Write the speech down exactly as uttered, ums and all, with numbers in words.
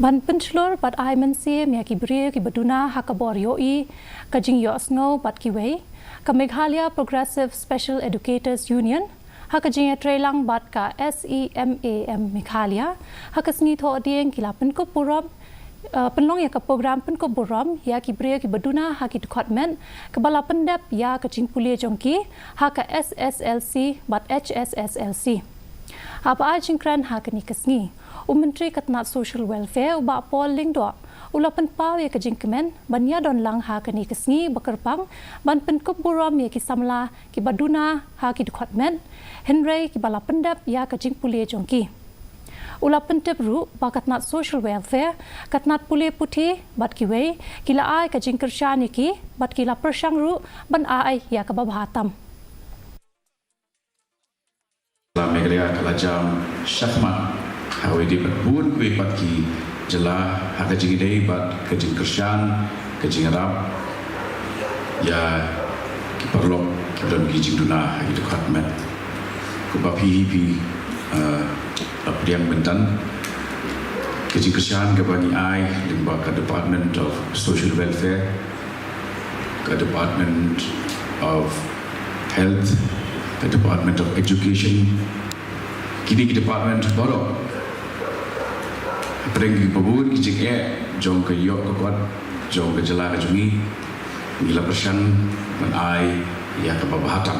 Ban pynshlur bad ai mynsiem ïa ki briew kiba duna ha ka bor ïohi, ka jingïohsngew bad kiwei, ka Meghalaya Progressive Special Educators Union, ha ka jingïatreilang bad ka SEMAM Meghalaya, ha ka sngi Thohdieng ki la pynkup burom, eh, pynlong ïa ka program pynkup burom ïa ki briew kiba duna ha ki dkhot met, kaba la pyndep ïa ka jingpule jong ki ha ka SSLC bad HSSLC. Haba ai jingkren ha kane ka sngi, u Myntri ka tnat Social Welfare, u Bah Paul Lyngdoh, u la pynpaw ïa ka jingkmen ban ïadon lang ha kane ka sngi ba kyrpang ban pynkup burom ïa ki samla kiba duna ha ki dkhot met, hynrei kiba la pyndep ïa ka jingpule jong ki. U la pyntip ruh ba ka tnat Social Welfare, ka tnat pule puthi bad kiwei, ki la ai ka jingkyrshan ïa ki bad ki la pyrshang ruh ban ai ïa kaba bha tam. La Meghalaya ka la jam shakhmat ha kawei de bad bun kiwei pat ki jylla ha ka jingïadei bad ka jingkyrshan, ka jingïarap ïa ki paralok kiba don ki jingduna ha ki dkhot met. Kumba phi hi phi, eh, la pdiang mynta, ka jingkyrshan kaba ngi ai lyngba ka Department of Social Welfare, ka Department of Health, ka Department of Education, kine ki department baroh, hapdeng kiba bun ki jingeh jong ka ïoh ka kot jong ka jylla ka jong ngi, ngi la pyrshang ban ai ïa kaba bha tam.